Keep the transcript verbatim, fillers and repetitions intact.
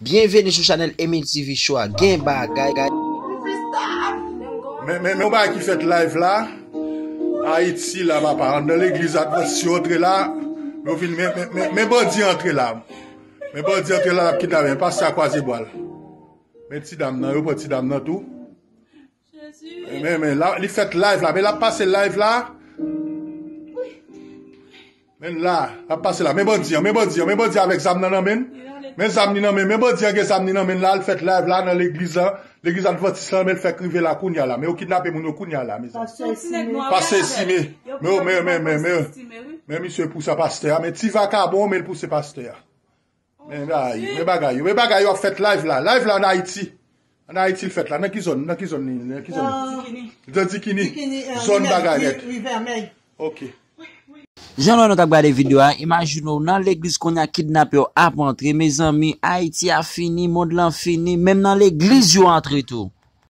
Byenveni sou chanèl Emil T V Show a. Gen bagay, gay. Men, men, men yon bagay ki fèt live la. Ayiti la, papa. Anndan legliz Advantis yo antre la. Yo vin, men, men, men, men bandi antre la. Men bandi antre la, l ap kidnape. Men pastè a kwaze bwa l. Men ti dam nan, yo pran ti dam nan tou. Men, men, la, li fèt live la. Men l ap pase live la. Men la, l ap pase la. Men bandi an, men bandi an, men bandi avèk zam nan nan men l. Men zam li nan men l. Men bandi an gen zam li nan men l la. L fèt live la nan legliz la. Legliz Advantis la, men l fèk rive la kounya la. Men yo kidnape moun yo kounya la, mezanmi. Pastè Esime. Pastè Esime. Men, men, men, men, men, men misye pouse pastè a. Men ti vakabon, men l pouse pastè a. Men bagay, men bagay yo, men bagay yo ap fèt live la. Live la an Ayiti. An Ayiti l fèt la. Nan ki zòn? Nan ki zòn li? Nan ki zòn? Nan Dikini. Zòn bagay nèt. Ok. Jan nou wè nou k ap gade videyo a, imajine w nan legliz kounye a kidnapè yo ap antre. Mezanmi, Ayiti a fini, mond lan fini, menm nan legliz yo antre tou.